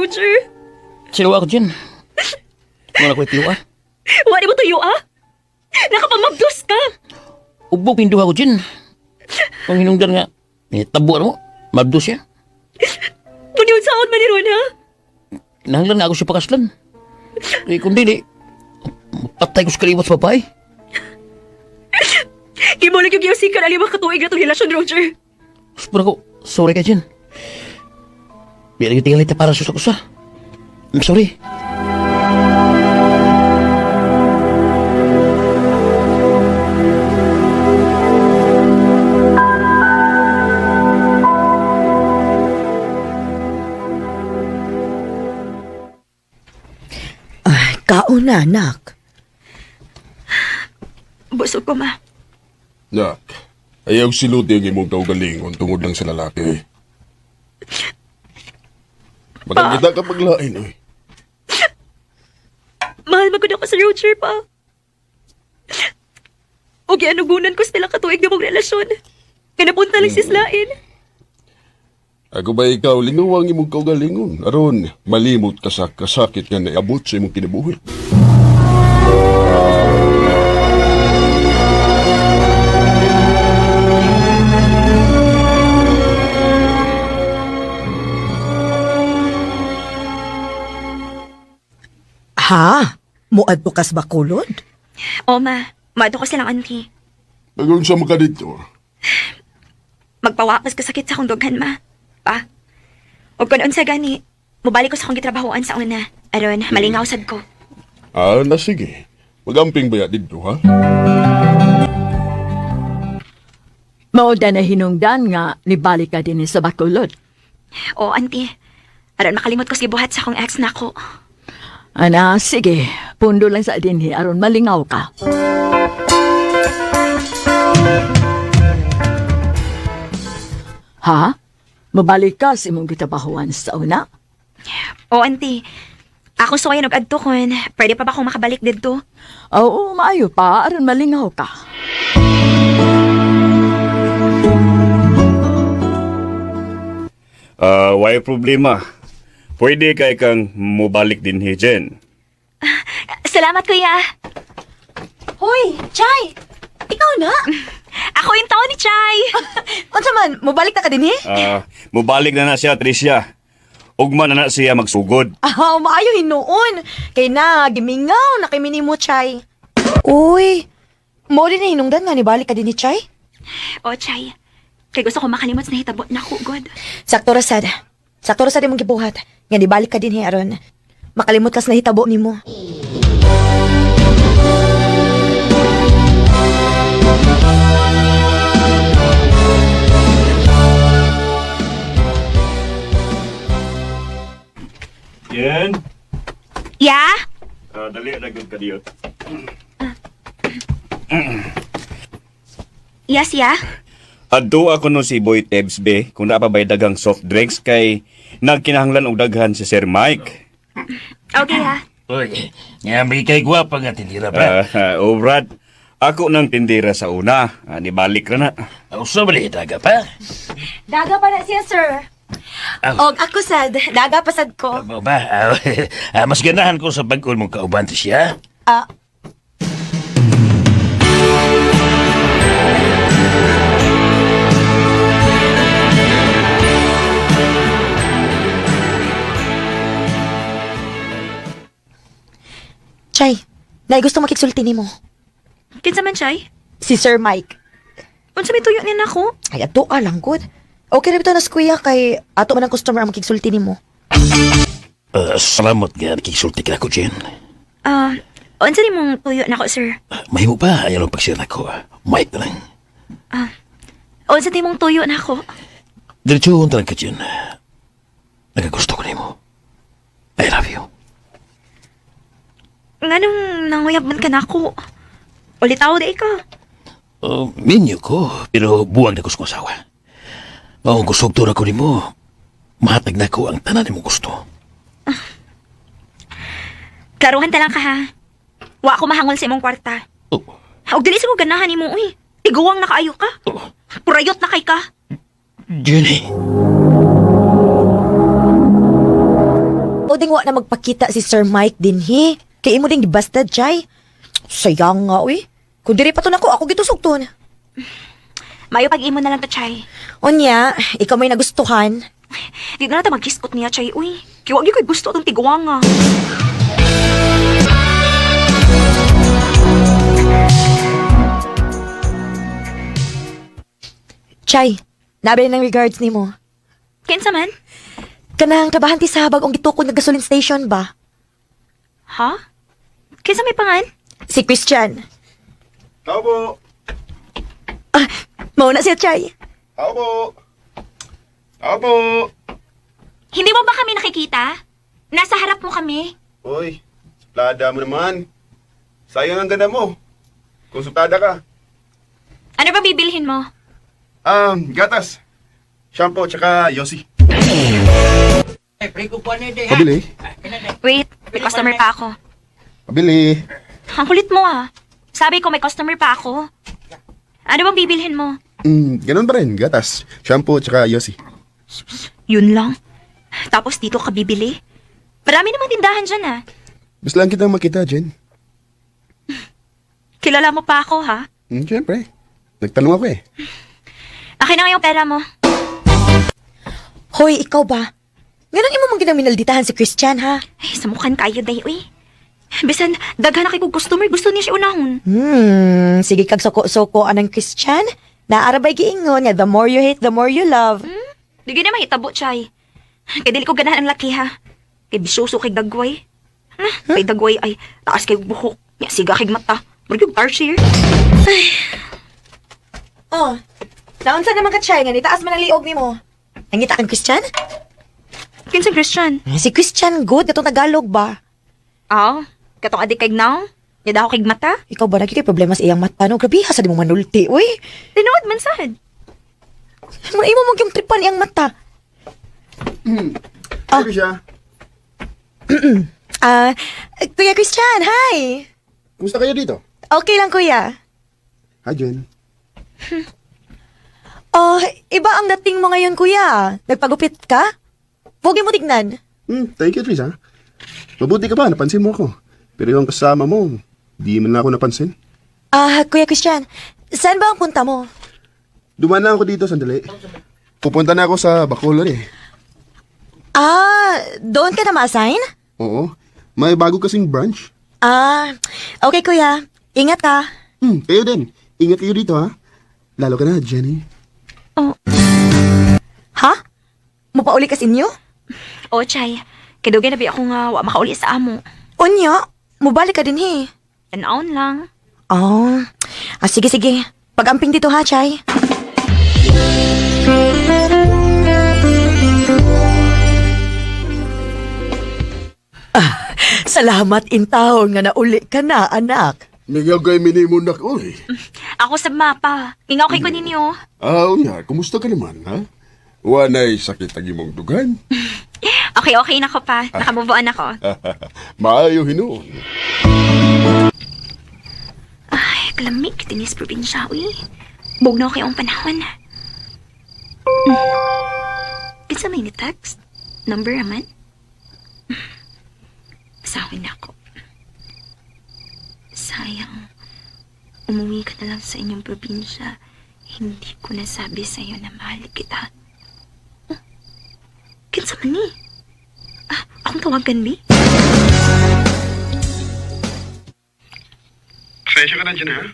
Roger. Sino ako, Jen? Wala ko itiwa. Wa mo tuyo ah. Nakapamabdos ka. Ubog pinduha ko, Jen. Ang hinungdan nga, eh, tabuan mo. Mabdos siya. Puniyon saon man ni Ron ha. Nahanglan nga ako siya pakaslan. Eh, kung dili, patay ko sa kaliwat sa babae. Imo lang yung giyosikan ang 5 ka tuig na itong relasyon, Roger. Pero ako, sorry ka, Jen. Bilang yung tingalit na para sa usa. I'm sorry. Ay, kaon na, anak. Busog ko, ma. Nak, ayaw siluti ang imong kaugalingon tungod lang sa lalaki. Maganda ka paglain, oy. Mahal magud ako sa Roger pa. O gianugunan ko sa pila ka tuig na mong relasyon. Kanapunta lang sislain. Ako ba ikaw, linguwang imong kaugalingon? Aron, malimot ka sa kasakit nga naabot sa imong kinabuhi. Ha? Muadto kas Bacolod? O, ma. Maado ko silang auntie. Agon sa maka dito. Magpawakas ka sakit sa akong dughan, ma. Pa. O kung unsa gani, mubalik ko sa akong gitrabahoan sa una. Aron, malingaw sad ko. Ah, na sige. Magamping ba ya dito, ha? Mao na hinungdan nga nibalik ka din sa Bacolod. O, auntie. Aron, makalimot ko sa gibuhat sa akong ex nako. Ana, sige, pundo lang sa dinhi aron malingaw ka. Ha? Mabalik ka sa imong gitabahuan sa una? O, auntie. Ako suwayan og adto kon. Pwede pa ba akong makabalik didto? Oo, maayo pa aron malingaw ka. Ah, why problema? Pwede kay kang mobalik din he, Jen. Salamat, kuya. Hoy, Chay! Ikaw na? Ako yung tao ni Chay. Unsa man, mobalik na ka din eh? Ah, mobalik na na siya, Tricia. Ugma na na siya magsugod. Ah, maayo hinuon. Kay na, gimingaw na kay minimo, Chay. Uy, mo din na hinungdan nga nibalik ka din ni Chay? O, Chay. Kay gusto ko makalimot sa nahitabo na ko, God. Sakto ra sad. Sakto ra sad imong gibuhat. Nga nibalik ka din he aron. Makalimot kas nahitabo nimo. Jen? Ya? Ah, dali na gud ka diyo. Yes, ya? Adto ako no si Boy Tebs be, kung naa pa ba'y daghang soft drinks kay nagkinahanglan og daghan si Sir Mike. Okay, ha? Uy, nga may kay gwapa nga tindira pa. Ah, oh Brad, ako nang tindira sa una. Ah, nibalik ra na. Usa ba ni daga pa? Daga pa na siya, sir. Aw. Og ako sad, daga pa sad ko. Mao ba? Ah, mas ganahan ko sa bag-on mong kauban siya. Ah, Chay, nay gusto makigsulti nimo. Kinsa man, Chay? Si Sir Mike. Unsa may tuyo niya nako? Ay, ato ka lang, good. Okay ra bitaw na kuya kay ato man ang customer ang makigsulti nimo. Salamat nga nakisulti ka nako, Jen. Ah, unsa ni mong tuyo nako, sir? Mahimo pa, ayaw lang pagsira nako. Mike na lang. Unsa ni mong tuyo nako? Diretso lang ka, Jen. Nagagusto ko nimo. I love you. Nganong nanguyab man ka nako? Ulitaw di ka. Minyo ko, pero buwag na ko sa asawa. Mao gusto na ko nimo. Mahatag na ko ang tanan nimo gusto. Klaruhan ta lang ka ha. Wa ko mahangol sa imong kwarta. Oh, Og dili sa ko ganahan nimo uy. Tiguang na kaayo ka. oh, Purayot na kay ka. Jenny. O ding wa na magpakita si Sir Mike dinhi. Kay imo ding gibasted, Chay. Sayang nga, uy. Kung diri pa to nako, ako gitusok ton. Mayo pag-imo na lang to, Chay. Unya, ikaw may nagustuhan. Di na ta mag-kiskot niya, Chay. Uy, kaya wag ko'y gusto atong tiguang ah. Chay, nabili ng regards nimo. Kinsa man? Kanang trabahante sa bagong gitukod nga gasoline station ba? Ha? Kinsa may pangan? Si Christian. Tao po! Ah, mauna siya, Chay. Tao po! Tao po! Hindi mo ba kami nakikita? Nasa harap mo kami. Uy, suplada mo naman. Sayang ang ganda mo. Kung suplada ka. Ano ba bibilhin mo? Gatas. Shampoo, tsaka yosi. Pabili. Wait, may customer pa ako. Pabili. Ang kulit mo ah. Sabi ko may customer pa ako. Ano bang bibilhin mo? Ganun pa rin. Gatas. Shampoo, tsaka yosi. Yun lang. Tapos dito ka bibili? Marami namang tindahan dyan ah. Gusto lang kitang makita, Jen. Kilala mo pa ako ha? Siyempre. Nagtanong ako eh. Akin na nga yung pera mo. Hoy, ikaw ba? Ganun imo mong ginaminalditahan si Christian, ha? Ay, sa mukhan kayo day, uy. Bisan, daghan na kay kog customer, gusto niya siya unahon. Sige kag soko-soko anang Christian. Naarabay giingon nga the more you hate, the more you love. Di gina mahitabo, Chay. Kay dili ko ganahan ang laki, ha. Kay bisyoso kay dagway. Ha? Kay dagway ay taas kay buhok. Nya siga kay mata. Murag yung tarsier. Oh, naunsa naman ka, Chay, nga nitaas man ang liog nimo. Nangita kang Christian? Kinsa Christian? Si Christian good, katong Tagalog ba? Aw, katong adik kay now. Nya daw kay mata. Ikaw ba nagkikay problema sa iyang mata? No, grabe ha, sa di mo manulti, uy. Tinuod man sad. Mo imo mo yung tripan iyang mata. Ah. siya. Ah, Kuya Christian, hi. Kumusta kayo dito? Okay lang, Kuya. Hi, Jen. Oh, iba ang dating mo ngayon, Kuya. Nagpagupit ka? Pogi mo tignan. Thank you, Tris, ha? Mabuti ka pa, napansin mo ako. Pero yung kasama mo, di man lang ako napansin. Ah, Kuya Christian, saan ba ang punta mo? Dumaan na ako dito, sandali. Pupunta na ako sa Bacolod eh. Ah, doon ka na ma-assign? Oo. May bago kasing branch. Ah, okay kuya. Ingat ka. Kayo din. Ingat kayo dito, ha? Lalo ka na, Jenny. Oh, Ha? Mupauli ka sa inyo? oh Chay. Kay dugay na bi ako nga wa makauli sa amo. Unya, mubalik ka din he. Tan-aon lang. Oh, ah, sige sige. Pag-amping dito ha, Chay. Ah, salamat intawon nga nauli ka na, anak. Nagagay minimon na ko, eh. Ako sa mapa. Ingaw kay ko ninyo. Ah, unya, kumusta ka naman, ha? Wanay sakit ang imong dugan. Okay, okay na ko pa. Nakamove on ako. Maayo hinuon. Ay, kalamig dinis probinsya, uy. Bugnaw kay ang panahon. Kinsa may ni text? Number aman? Basahon na ako. Sayang. Umuwi ka na lang sa inyong probinsya. Hindi ko nasabi sa'yo na mahal kita. Oh, kinsa man ni? Ah, akong tawagan, bi? Pasensya ka na dyan, ha?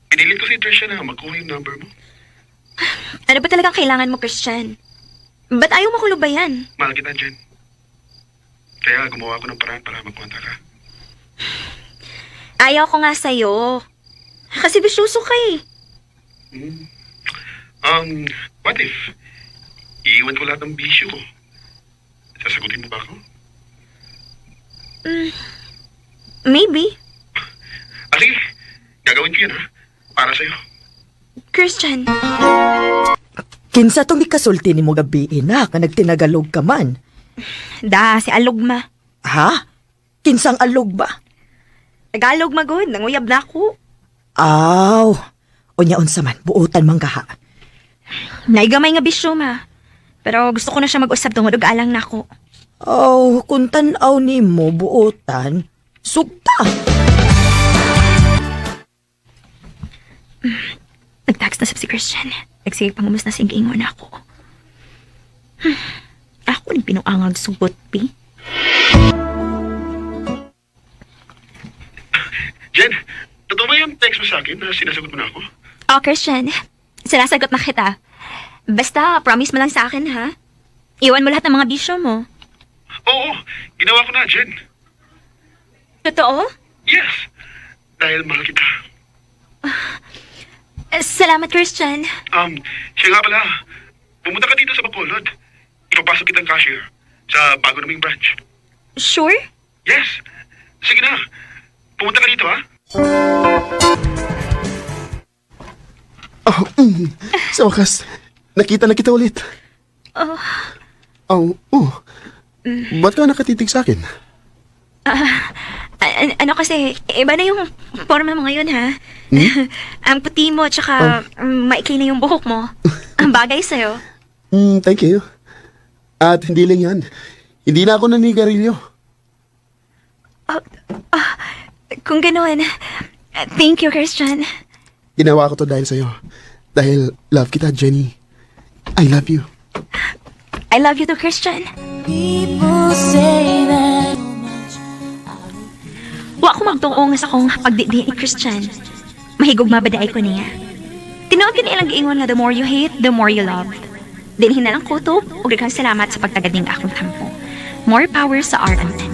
Pinilit ko si Trisha na makuha yung number mo. Ano ba talagang kailangan mo, Christian? Ba't ayaw mo ko lubayan? Mahal kita, Jen. Kaya gumawa ako ng paraan para makontak ka. Ayaw ko nga sa'yo. Kasi bisyoso ka eh. What if? Iiwan ko lahat ng bisyo ko. Sasagutin mo ba ako? Maybe. Ah, sige. Gagawin ko yun, ha? Para sa'yo. Christian, Kinsa tong gikasulti nimo gabi ina nga nagtinagalog ka man? da, si Alugma. Ha? Kinsang alog ba? Tagalog magod, nanguyab na ako. Aw. Unya unsa man, buotan man kaha. Naigamay nga bisyo, ma. Pero gusto ko na siya mag-usap tungod og alang nako. Oh, kung tan-aw nimo buotan, sugta. Nag-text na sab si Christian. Nagsige pangumus na sige ingon ako. Ako ni pinuangag sugot, pi. Jen, totoo ba yung text mo sa akin na sinasagot mo na ako? Oh, Christian. Sinasagot na kita. Basta, promise mo lang sa akin, ha? Iwan mo lahat ng mga bisyo mo. Oo, ginawa ko na, Jen. Totoo? Yes, dahil mahal kita. Eh, salamat, Christian. Siya nga pala, pumunta ka dito sa Bacolod. Ipapasok kitang cashier sa bago naming branch. Sure? Yes, sige na. Pumunta ka dito, ha? Oh, Sa wakas, nakita na kita ulit. Oh. Oh, oh. Ba't ka nakatitig sa akin? Ano kasi, iba na yung forma mo ngayon, ha? Ang puti mo, tsaka maikli na yung buhok mo. Ang bagay sa'yo. Thank you. At hindi lang yan. Hindi na ako nanigarilyo. Kung ganoon, thank you, Christian. Ginawa ko to dahil sa'yo. Dahil love kita, Jenny. I love you. I love you too, Christian. Wa ko magtuo nga sa akong pagdidi ni Christian. Mahigugma ba daay ko niya? Tinuod gani ilang giingon nga the more you hate, the more you love. Dinhi na lang kutob ug daghang salamat sa pagtagad ning akong tampo. More power sa RMN.